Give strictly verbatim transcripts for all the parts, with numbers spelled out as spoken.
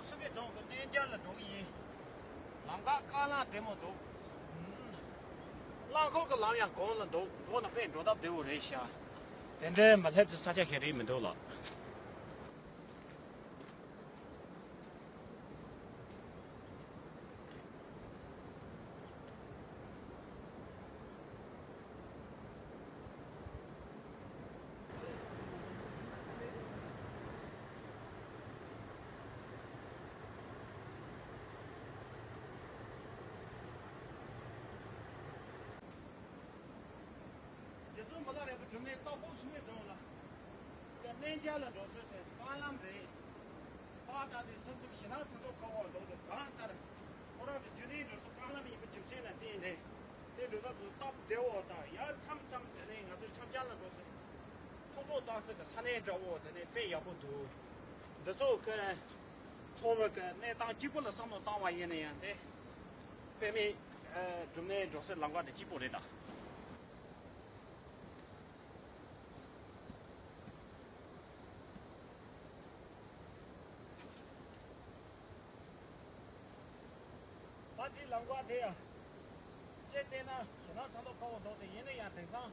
ཕུག་སེང་གེ་རྫོང་གི་གནས་མཇལ་ལ་འགྲོ་གི་ཡིན། ལམ་ཁ་དཀའ་ལས་བདེ་མོ་འདུག་རླངས་འཁོར་གྱི་ལམ་ཡང་གོང་ལ་འདུག་འགྲོ་ན་དཔེ་འགྲོ་སྟབས་བདེ་བོ་རེད་ཤག་དེ་འདྲའི་མི་སླེབས་ཀྱི་ས་ཆ་ཞིག་རེད་མི་འདུག་ལགས། རྗེ་བཙུན་མི་ལ་རས་པའི་སྒྲུབ་གནས་རྟ་ཕོག་ཕུག་སེང་གེ་རྫོང་ལ་གནས་མཇལ་ལ་འགྲོ་ཚུལ་དེ་རྐང་ལམ་རེད། ཕར་ལྟ་དུས་མཚམས་མཚམས་ཞེ་དྲག་ཚ་སོབ་ཁ་བོ་འདུག་དེ་གང་ལྟར་ཁོ་རང་གི་རྒྱུན་གནས་འགྲོ་ཚུལ་རྐང་ལམ་ཡིན་པའི་རྒྱུ་མཚན་ལ་བརྟེན་ནས་དེ་འགྲོ་ས་དུ་སྟབས་བདེ་བོ་དང་ཡང་མཚམས་མཚམས་དེ་ནས་ང་ཚོའི་འཆམ་འཆམ་ལ་འགྲོ་ཚུལ་ཐུགས་སྤྲོ་བཏང་ས་གི་ས་གནས་འདྲ་བོ་དེ་ནས་དཔེ་ཡག་པོ་འདུག་འདི་ཚོ་གི་ཚོར་བ་གི་གནས་སྟངས་གཅིག་པོ་ལ་བསམ་བློ་བཏང་བ་ཡིན་ན་ཡང་དེ་དཔེ་མེད་སྒྲུབ་གནས་འགྲོ་སའི་ལམ་ཁ་དེ་གཅིག་པོ་རེད་ད། ད་འདི་ལམ་ཁ་དེ་ཡང་བཤད་བལྟས་ན་ཞེ་དྲག་ཚ་ལོ་ཁ་བོ་འདུག་དེ་ཡིན་ན་ཡང་དེང་སང་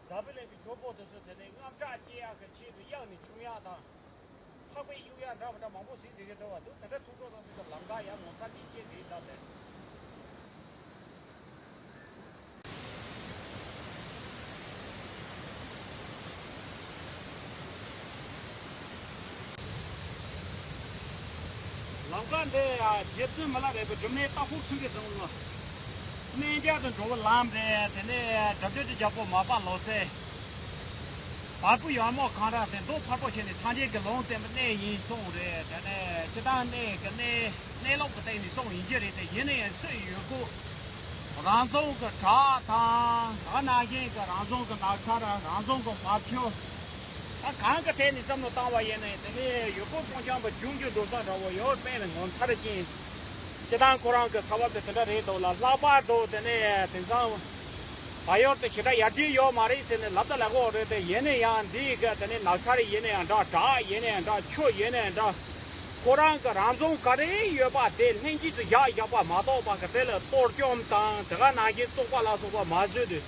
རྡ་སྦིས་ལས་པའི་གྱོག་པོ་དེ་ཚོ་དེ་ནས་དངངས་སྐྲག་སྐྱེ་ཡག་གི་ཆེད་དུ་གཡག་ནས་མཆོང་ཡག་དང་། ཐག་པས་གཡུག་ཡག་འདྲ་མི་འདྲ་མང་པོ་ཟིན་བསྡད་ཀྱི་འདུག་བ་འདུག་དེ་འདྲ་ཐུགས་སྤྲོ་དང་ཟེར་གྱི་ལམ་ཁ་ཡང་ངོ་མཚར་སྐྱེ་སྐྱེ་དེ་ལྟ་བས། ལམ་ཁ་འདི་རྗེ་བཙུན་མི་ལ་རས་པའི་སྒྲུབ་གནས་རྟ་ཕོག་ཚུན་གྱི་རྫོང་ལ་གནས་མཇལ་དུ་འགྲོ་བའི་ལམ་རེད། དེ་ནས་དགྲ་བཅོམ་གྱི་རྒྱལ་པོ་མར་པ་ལོ་ཙཱ་བ་སྤུ་ཡར་མོ་གངས་ར་དེ་མདོ་ཕལ་པོ་བྱས་ནས་སངས་རྒྱས་ཀྱི་ལུང་བསྟན་པའི་གནས་ཡིན་གསུངས་རེད། དེ་ནས་སྤྱིར་བཏང་གནས་ཀྱི་གནས་གནས་ལུགས་ཀྱི་སྟེང་ནས་གསུངས་ཡིན་གྱི་རེད། དེ་ཡིན་ན་ཡང་སུ་ཡོད་དགོས། རང་རྫོང་གི་བྲག་དང་ད་ག་ནང་བཞིན་གྱི་རང་རྫོང་གི་ནགས་ཚལ་རང་རྫོང་གི་བ་ཕྱུགས། ད་གང་གི་ཐད་ནས་བསམ་བློ་བཏང་བ་ཡིན་ན་དེ་ནས་ཡུལ་སྐོར་སྤྲོ་འཆམ་པ་ཆུང་ཆུང་འགྲོ་ས་འདྲ་བོ་ཡོད་པས་ནས་ངོ་མཚར་ཅན། སྤྱིར་བཏང་ཁོ་རང་གི་ས་བབ་དེ་དེ་འདྲ་རེད་འདུག་ལ། ལྷག་པར་དུ་དེ་ནས་དེང་སང་བལ་ཡུལ་དེ་ཞེ་དྲག་ཡར་རྒྱས་ཡོད་མ་རེད་ཟེར་ནས་ལབ་ད་ལབ་གོ་རེད་དེ། ཡིན་ན་ཡང་འདིའི་གི་དེ་ནས་ནགས་ཚལ་ཡིན་ན་ཡང་འདྲ། བྲག་ཡིན་ན་ཡང་འདྲ། ཆུ་ཡིན་ན་ཡང་འདྲ། ཁོ་རང་གི་རང་རྫོང་ག་རེ་ཡོད་པ་དེ་ལྷན་སྐྱེས་སུ་བཞག་བཞག་པ་མ་གཏོགས་པ་གི་དེ་ལ་གཏོར་བཅོམ་དང་དེ་ག་ནང་བཞིན་བཙོག་པ་ལ་སོགས་པ་མ་བཟོས་ཏེ།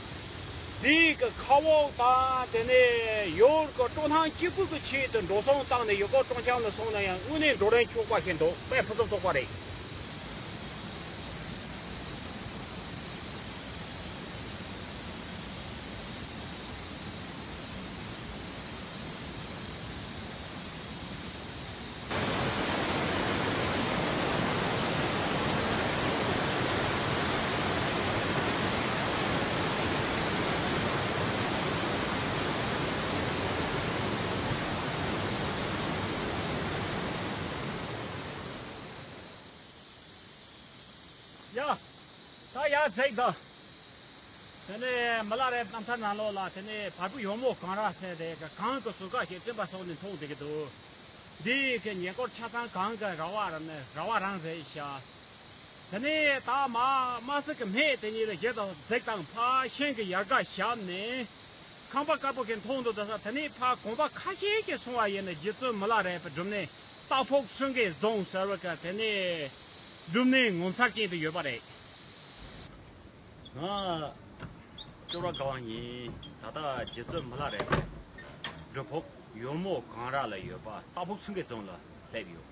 དེའི་གི་ཁ་འོག་དང་དེ་ནས་ཡུལ་གྱི་སྤྲོ་སྣང་སྐྱེ་དགོས་ཀྱི་ཆེད་དུ་འགྲོ་སོང་བཏང་ནས་ཡུལ་སྐོར་སྤྲོ་འཆམ་ལ་སོང་ན་ཡང་དངོས་གནས་འགྲོ་རན་ཆོག་པ་ཞིག་འདུག་དཔེ་ཕུན་སུམ་ཚོགས་པ་རེད། ཡ། ད་ཡར་འཛེགས་དང་། དེ་ནས་མི་ལ་རས་རྣམ་ཐར་ནང་ལོགས་ལ་དེ་ནས་བལ་པོ་ཡོལ་མོ་གངས་ར་ཟེར་རེད། གངས་ཀྱི་ཟུར་ཁ་ཞིག་བཙོན་པ་སོགས་ནས་མཐོང་བསྡད་ཀྱི་འདུག་འདི་ཡི་གི་ཉེ་འཁོར་ཆ་ཚང་གངས་ཀྱི་ར་བ་ར་ནས་ར་བ་རང་རེད་ཤག་དེ་ནས་ད་མ་དམར་སེར་གྱི་སྨད་དེ་གཉིས་ལ་བཞི་དང་འཛེགས་དང་ཕར་ཤིང་གི་ཡལ་ག་བཞག་ནས་ཁང་པ་དཀར་པོ་ཞིག་མཐོང་འདུག་དེ་ས་དེ་ནས་ཕར་གོམ་པ་ཁ་ཤས་ཤིག་སོང་བ་ཡིན་ན་རྗེ་བཙུན་མི་ལ་རས་པའི་སྒྲུབ་གནས་རྟ་ཕོག་སེང་གེ་རྫོང་ཟེར་བ་ག་དེ་ནས་སྒྲུབ་གནས་ངོ་མཚར་ཅན་དུ་ཡོད་པ་རེད། ང་ཅོག་ར་དགའ་བ་ཡིན། ད་ལྟ་རྗེ་བཙུན་མི་ལ་རས་པའི་སྒྲུབ་ཕུག་ཡོལ་མོ་གངས་ར་ལ་ཡོད་པ་རྟ་ཕོག་སེང་གེ་རྫོང་ལ་སླེབས་ཡོད།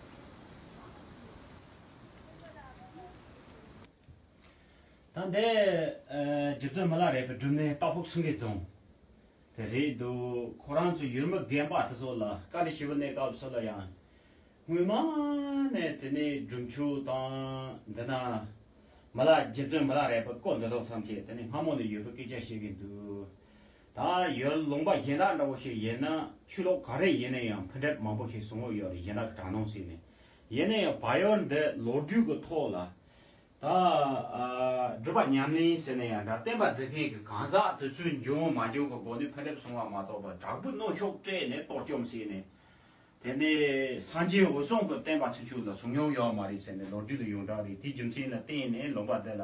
ད་འདི་ཨ་རྗེ་བཙུན་མི་ལ་རས་པའི་སྒྲུབ་གནས་རྟ་ཕོག་སེང་གེ་རྫོང་དེ་རེད་འདུག་ཁོ་རང་ཚོ་ཡུལ་མི་རྒན་པ་དེ་ཚོ་ལ་བཀའ་འདྲི་ཞུ་བའི་གནས་སྐབས་སུ་ལ་ཡང་། སྔོན་མ་ནས་དེ་ནས་སྒྲུབ་མཆོད་དང་འདི་ན་མི་ལ་རྗེ་བཙུན་མི་ལ་རས་པའི་སྐོར་འདི་དག་ཐམས་ཅད་དེ་ནས་སྔ་མོ་ནས་ཡོད་པའི་སྐད་ཆ་བཤད་ཀྱིན་འདུག་ད་ཡུལ་ལུང་པ་གཞན་དག་འདྲ་བོ་ཞིག་ཡིན་ན་ཆོས་ལུགས་ག་རེ་ཡིན་ན་ཡང་མཐུན་སྒྲིལ་མང་པོ་ཞིག་བཟང་བོ་ཡོད་རེད། གཞན་དག་གི་དྲག་སྣང་ཟེར་ནས། ཡིན་ན་ཡང་བལ་ཡུལ་འདི་ལོ་རྒྱུས་ཀྱི་ཐོག་ལ། ད་ཨ་སྒྲུབ་པ་ཉམས་ལེན་ཟེར་ན་ཡང་འདྲ། བསྟན་པ་འཛིན་མཁན་གྱི་གང་ཟག་དེ་ཚོའི་འབྱུང་མ་འབྱུང་གི་སྒོ་ནས་མཐུན་སྒྲིལ་བཟུང་བ་མ་གཏོགས་པ་དྲག་པོའི་གནོན་ཤུགས་སྤྲད་ནས་གཏོར་བཅོམ་བྱས་ནས། དེ་ནས་སངས་རྒྱས་འོད་སྲུང་གི་བསྟན་པ་ཚུན་ཆད་ལ་བྱུང་མྱོང་ཡོད་མ་རེད་ཟེར་ནས་ལོ་རྒྱུས་ལ་ཡོངས་གྲགས་རེད། དེའི་རྒྱུ་མཚན་ལ་བརྟེན་ནས་ལུང་པ་འདི་ལ་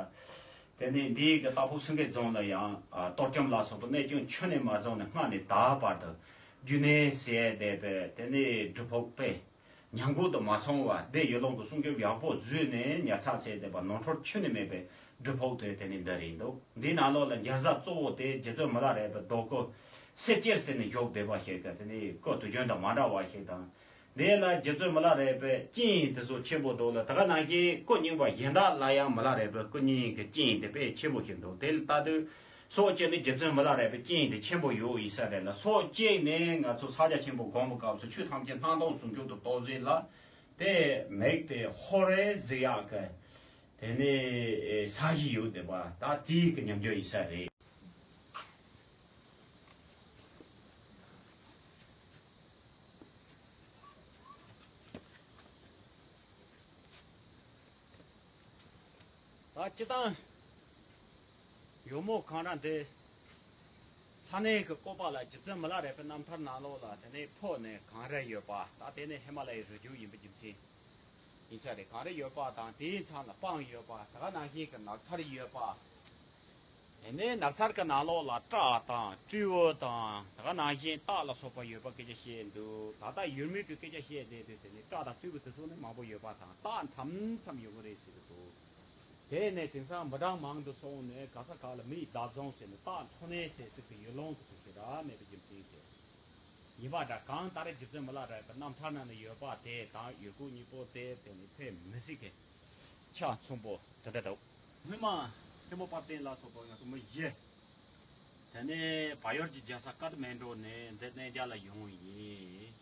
དེ་ནས་འདིའི་གི་རྟ་ཕོག་སེང་གེ་རྫོང་ལ་ཡང་ཨ་གཏོར་བཅོམ་ལ་སོགས་པའི་གནས་ཆུང་ཆུང་ནས་མ་བཟུང་ནས་སྔ་ནས་ད་བར་དུ་རྒྱུན་གནས་ཟེར་བསྡད་པའི་དེ་ནས་སྒྲུབ་ཕུག་དཔེ། ཉམས་རྒུད་དུ་མ་སོང་བར་དེ་ཡུལ་ལུང་གི་སྲུང་སྐྱོབ་ཡག་པོ་བཟོས་ནས་ཉར་ཚགས་བྱས་བསྡད་པ་ནོར་འཁྲུལ་ཁྱོན་ནས་མེད་པའི་སྒྲུབ་ཕུག་དེ་དེ་ནི་འདི་རེད་འདུག་འདིའི་ནང་ལོགས་ལ་རྒྱལ་ས་གཙོ་བོ་དེ་རྗེ་བཙུན་མི་ལ་རས་པའི་རྡོ་སྐུ་སེར་སྐྱ་ཟེར་ནས་བཞུགས་བསྡད་པ་ཞིག་གི་དེ་ནི་སྐུ་དུས་རྒྱུན་དང་མ་འདྲ་བ་ཞིག་དང་། འདི་ལ་རྗེ་བཙུན་མི་ལ་རས་པའི་སྤྱན་དེ་ཚོ་ཆེན་པོ་འདུག་ལ། ད་ག་ནང་བཞིན་སྐུ་རྙིང་པ་གཞན་དག་ལ་ཡང་མི་ལ་རས་པའི་སྐུ་རྙིང་གི་སྤྱན་དེ་དཔེ་ཆེན་པོ་ཞིག་འདུག་དེ་ལ་ལྟ་དུས་སོགས་བཅས་ནི་རྗེ་བཙུན་མི་ལ་རས་པའི་སྤྱན་དེ་ཆེན་པོ་ཡོད་ཡིན་ས་རེད་ལ། སོགས་བཅས་ནས་ང་ཚོ་ཕྱག་རྒྱ་ཆེན་པོ་སྒོམ་པའི་སྐབས་སུ་ཆོས་ཐམས་ཅད་སྣང་སྟོང་ཟུང་འཇུག་ཏུ་རྟོགས་ཟིན་ལ། དེ་མིག་དེ་ཧོར་རེ་གཟིགས་ཡག་གི་དེ་ནས་ས་གཞི་ཡོད་བསྡད་པ་ད་དེའི་གི་ཉམས་འགྱུར་ཡིན་ས་རེད། ད་སྤྱི་བཏང་ཡོལ་མོ་གངས་ར་འདི་ས་གནས་ཀྱི་བཀོད་པ་ལ་རྗེ་བཙུན་མི་ལ་རས་པའི་རྣམ་ཐར་ནང་ལོགས་ལ་དེ་ནས་ཕོ་ནས་གངས་ར་ཡོད་པ་ད་དེ་ནས་ཧི་མ་ལ་ཡའི་རི་རྒྱུད་ཡིན་པ་རྒྱུ་མཚན་ཡིན་ས་རེད། གངས་ར་ཡོད་པ་དང་དེའི་མཚམས་ལ་སྤང་ཡོད་པ་ད་ག་ནང་བཞིན་གྱི་ནགས་ཚལ་ཡོད་པ། དེ་ནས་ནགས་ཚལ་གྱི་ནང་ལོགས་ལ་བྲག་དང་སྤྲེའུ་དང་ད་ག་ནང་བཞིན་སྟག་ལ་སོགས་པ་ཡོད་པ་སྐད་ཆ་བཤད་འདུག་ད་ལྟ་ཡུལ་མི་གི་སྐད་ཆ་བཤད་བསྡད་དུས་དེ་ནས་བྲག་དང་སྤྲེའུ་དེ་ཚོ་ནི་མང་པོ་ཡོད་པ་དང་སྟག་མཚམས་མཚམས་ཡོང་གི་རེད་ཟེར་གྱི་འདུག་དེ་ནས་དེང་སང་མི་གྲངས་མང་དུ་སོང་ནས་ག་ས་ག་ལ་མི་ཡི་བདག་འཛོམས་ཟེར་ནས་སྟག་འཚོ་གནས་བྱེད་སྲིད་པའི་ཡུལ་ལུང་དེ་ཚོ་ཞེ་དྲག་མེད་པའི་རྒྱུ་མཚན་དེ་ཡིན་པ་འདྲ། གང་ལྟར་རྗེ་བཙུན་མི་ལ་རས་པའི་རྣམ་ཐར་ནང་ན་ཡོད་པ་དེ་དང་ཡུལ་སྐོར་གཉིས་པོ་དེ་དེ་ནི་ཕལ་མི་སྲིད་ཀྱི་ཆ་མཚུངས་པོ་དེ་འདྲ་འདུག་སྔོན་མ་ཐེན་པོ་དཔལ་ལྡན་ལ་སོགས་པ་ང་ཚོ་མི་བཞི། དེ་ནས་བལ་ཡུལ་གྱི་རྒྱལ་ས་ཀ་ཐ་མན་གྲུ་ནས་འདི་གནས་མཇལ་ལ་ཡོང་བ་ཡིན།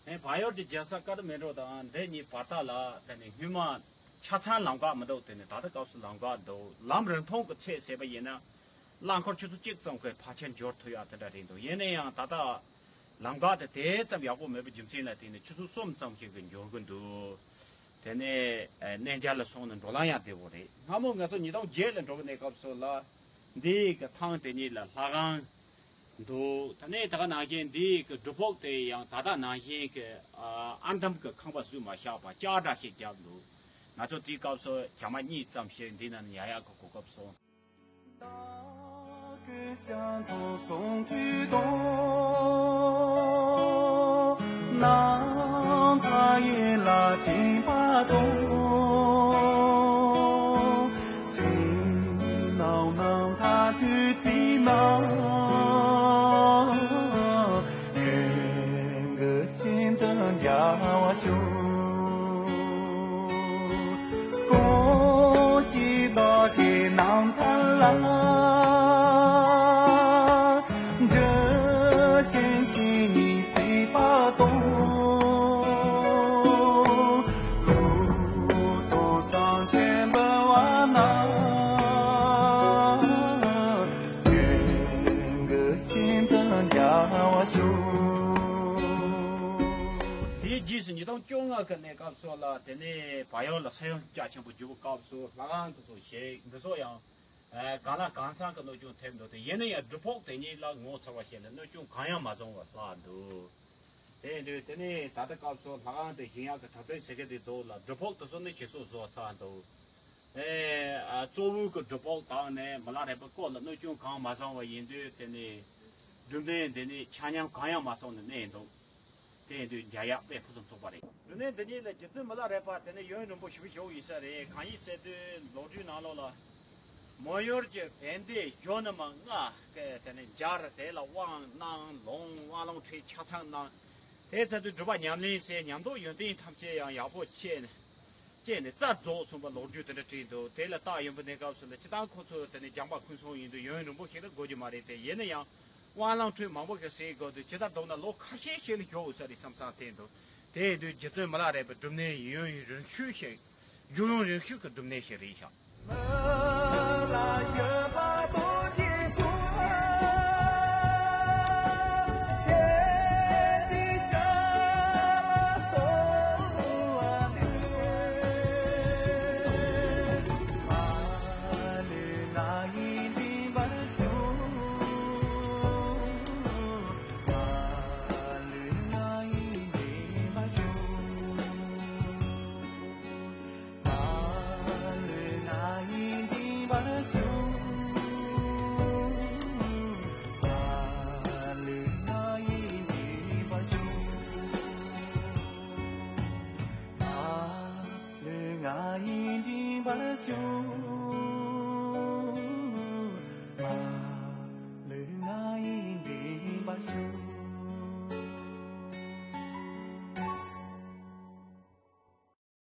དེ་བལ་ཡུལ་གྱི་རྒྱལ་ས་ཀ་ཐ་མན་གྲུ་དང་འདི་གཉིས་བར་ཐག་ལ་དེ་ནས་སྔོན་མ་ཆ་ཚང་ལམ་ཁ་མི་འདུག་དེ་ནས་ད་ལྟ་སྐབས་སུ་ལམ་ཁ་འདུག་ལམ་རིང་ཐུང་གི་ཚད་བྱས་པ་ཡིན་ན། རླངས་འཁོར་ཆུ་ཚོད་གཅིག་ཙམ་གྱིས་ཕལ་ཆེར་འབྱོར་ཐུབ་ཡག་དེ་འདྲ་རེད་འདུག་ཡིན་ན་ཡང་ད་ལྟ་ལམ་ཁ་དེ་དེ་ཙམ་ཡག་པོ་མེད་པའི་རྒྱུ་མཚན་ལ་བརྟེན་ནས་ཆུ་ཚོད་གསུམ་ཙམ་ཞིག་གིས་འབྱོར་གི་འདུག་དེ་ནས་ཨ་གནས་མཇལ་ལ་སོང་ནས་འགྲོ་ལམ་ཡང་བདེ་བོ་རེད། སྔ་མོ་ང་ཚོ་ཉིས་སྟོང་བརྒྱད་ལ་འགྲོ་གི་གནས་སྐབས་སུ་ལ་འདི་གི་ཐང་དེ་གཉིས་ལ་ལྷ་ཁང་འདུག་དེ་ནས་ད་ག་ནང་བཞིན་འདི་གི་སྒྲུབ་ཕུག་དེ་ཡང་ད་ལྟ་ནང་བཞིན་གྱི་ཨ་ཨར་འདམ་གྱི་ཁང་པ་བཟོས་མ་བཞག་པ་ལྕགས་འདྲ་ཞིག་བརྒྱབ་འདུག་ང་ཚོ་དེའི་སྐབས་སུ་བྱ་མ་གཉིས་ཙམ་ཞིག་འདི་ན་ཡར་ཡག་གི་གོ་སྐབས་སོང་། དེའི་རྗེས་སུ་ཉིས་སྟོང་བཅོ་ལྔ་གི་གནས་སྐབས་སུ་ལ་དེ་ནས་བལ་ཡུལ་ལ་ས་ཡོམ་རྒྱ་ཆེན་པོ་བརྒྱབ་པའི་སྐབས་སུ་ལྷ་ཁང་དེ་ཚོ་བཞེངས། འདི་ཚོ་ཡང་གང་ལ་གང་འཚམ་གྱི་གནོད་སྐྱོན་ཐེབས་འདུག་དེ་ཡིན་ན་ཡང་སྒྲུབ་ཕུག་དེ་ཉིད་ལ་ངོ་མཚར་བ་ཞིག་ལ་གནོད་སྐྱོན་གང་ཡང་མ་བྱུང་བར་ལྷག་འདུག་དེ་ཡིན་དུས་དེ་ནས་ད་ལྟ་སྐབས་སུ་ལྷ་ཁང་དེ་བཞེངས་ཡག་གི་གྲ་སྒྲིག་བྱེད་ཀྱི་འདུག་ལ། སྒྲུབ་ཕུག་དེ་ཚོ་ནི་ཞིག་གསོ་བཟོ་ཚར་འདུག་ཨེ། ཨ། གཙོ་བོའི་གི་སྒྲུབ་ཕུག་དག་ནས་མི་ལ་རས་པའི་སྐུ་ལ་གནོད་སྐྱོན་གང་མ་བྱུང་བ་ཡིན་དུས་དེ་ནས་སྒྲུབ་གནས་འདི་ནས་ཆ་མཉམ་གང་ཡང་མ་སོང་ནས་གནས་འདུག་དེ་ཡིན་དུས་མཇལ་ཡག་དཔེ་ཕུན་སུམ་ཚོགས་པ་རེད། སྒྲུབ་གནས་འདི་ཉིད་ལ་རྗེ་བཙུན་མི་ལ་རས་པ་དེ་ནས་ཡུན་རིང་པོ་བཞུགས་བཞུགས་ཡིན་ས་རེད། གང་ཡིན་ཟེར་དུས་ལོ་རྒྱུས་ནང་ལོགས་ལ་མོན་ཡུལ་གྱི་བན་དེ་གཞོན་ནུ་མ་ལྔ་གིས་དེ་ནས་མཇལ། དེ་ལ་དབང་གནང་ལུང་དབང་ལུང་ཁྲིད་ཆ་ཚང་གནང་། དེ་ཚར་དུས་སྒྲུབ་པ་ཉམས་ལེན་བྱས། ཉམས་རྟོགས་ཡོན་ཏན་ཐམས་ཅད་ཡང་ཡག་པོ་སྐྱེས་ནས། བཅས་ནས་རྩལ་རྫོགས་གསུངས་པ་ལོ་རྒྱུས་དེ་འདྲ་བྲིས་འདུག་དེ་ལ་བལྟ་ཡོང་པའི་གནས་སྐབས་སུ་ལ་སྤྱིར་བཏང་ཁོ་ཚོ་དེ་ནས་སྦྱངས་པ་ཁོན་སོང་ཡིན་དུས་ཡུན་རིང་པོ་ཞིག་ལ་འགོར་རྒྱུ་མ་རེད་དེ། ཡིན་ན་ཡང་དབང་ལུང་ཁྲིད་མང་པོ་ཞིག་ཟིན་དགོས་དུས་ཇི་ལྟར་བསྡོམས་ན་ལོ་ཁ་ཤས་ཤིག་ལ་འགོར་ས་རེད་བསམ་བསམ་བསྟན་འདུག་དེ་ཡིན་དུས་རྗེ་བཙུན་མི་ལ་རས་པའི་སྒྲུབ་གནས་ཡུན་རིང་ཤོས་ཤིག་རྒྱུན་རིང་ཤོས་ཀྱི་སྒྲུབ་གནས་ཤིག་རེད་ཤག་ལ་ཞུ།